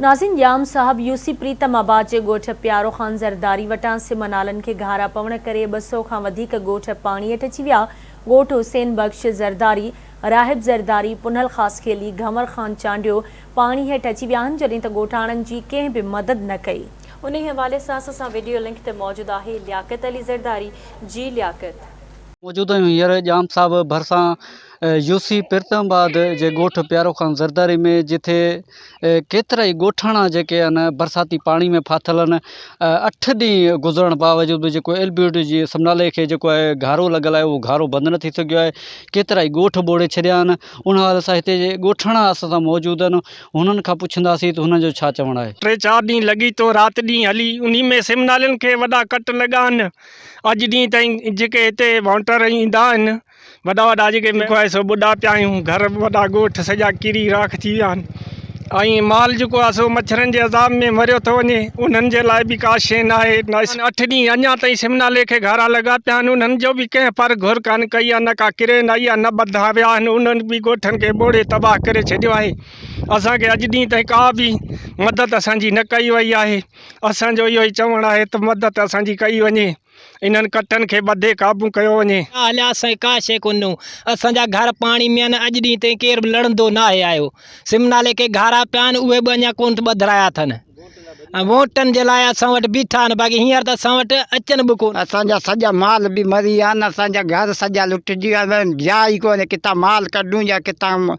ناظرين ڄام صاحب يو سي پريتم آباد جي ڳوٺ پيارو خان زرداري وٽان سم نالن کي گهارا پوڻ ڪري 200 کان وڌيڪ ڳوٺ پاڻي هيٺ اچي ويا، ڳوٺ حسين بخش زرداري، راهب زرداري، پنهل خاصخيلي، گهنور خان چانڊيو پاڻي هيٺ اچي ويا آهن جڏهن ته ڳوٺاڻن جي ڪنهن به مدد نه ڪئي. انهي حوالي سان اسان سان وڊيو لنڪ تي موجود آهي لياقت علي زرداري جي لياقت. موجود آهيون هينئر ڄام صاحب ڀرسان يو سي پرتم آباد جي ڳوٺ پيارو خان زرداري ۾ جتي ڪيترائي ڳوٺاڻا جيڪي آهن برساتي پاڻي ۾ ڦاٿل آهن اٺ ڏينهن گذرڻ باوجود به جيڪو ايل بي او ڊي جي سمنالي کي جيڪو آهي گهارو لڳل آهي اهو گهارو بند نه ٿي سگهيو آهي ڪيترائي ڳوٺ ٻوڙي ڇڏيا آهن ان حوالي سان هتي جي ڳوٺاڻا اسان سان موجود آهن هنن کان پڇنداسين ته هنن جو ڇا چوڻ آهي. ٽي چار ڏينهن لڳي ٿو رات ڏينهن هلي انهي ۾ سم نالين کي وڏا ڪٽ لڳا آهن اڄ ڏينهن تائين جيڪي هتي وانٽر ايندا آهن وڏا وڏا جيڪي جيڪو آهي سو ٻڏا پيا آهيون گهر وڏا ڳوٺ سڄا ڪري راک ٿي ويا آهن ۽ مال جيڪو آهي سو مڇرن جي عذاب ۾ مريو ٿو وڃي انهن جي لاء به ڪا شيء نه آهي اٺ ڏينهن اڃا تائين سم نالي کي گهارا لڳا پيا آهن انهن جو به ڪنهن پر گهر ڪانه ڪئي آهي نه ڪا ڪرين آئي آهي نه ٻڌا ويا آهن انهن به ڳوٺن کي ٻوڙي تباهه ڪري ڇڏيو آهي اسان کي اڄ ڏينهن تائين ڪا به مدد اسان جي نه ڪئي وئي آهي اسان جو اهو ئي چوڻ آهي ته مدد اسان جي ڪئي وڃي، انهن ڪٽن کي ٻڌي قابو ڪيو وڃي. هليا اسان کي ڪا شيء ڪونه ڏنو. اسان جا گهر پاڻي ۾ آهن، اڄ ڏينهن تائين ڪير به لڙندو ناهي آيو. سم نالي کي گهارا پيا آهن، اهي به اڃا ڪونه ٻڌرايا اٿن. ووٽن جي لاء اسان وٽ بيٺا آهن، باقي هينئر ته اسان وٽ اچن به ڪونه. اسان جا سڄا مال به مري ويا آهن، اسان جا گهر سڄا لٽجي ويا آهن، جاء ئي ڪونهي ڪٿان مال ڪڍون يا ڪٿان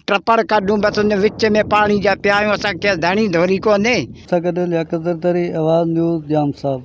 ٽپڙ ڪڍون بس ان وچ ۾ پاڻي جا پيا آهيون اسان کي ڌڻي ڌوري ڪونهي. سان گڏ لياقت زرداري آواز نيوز ڄام صاحب.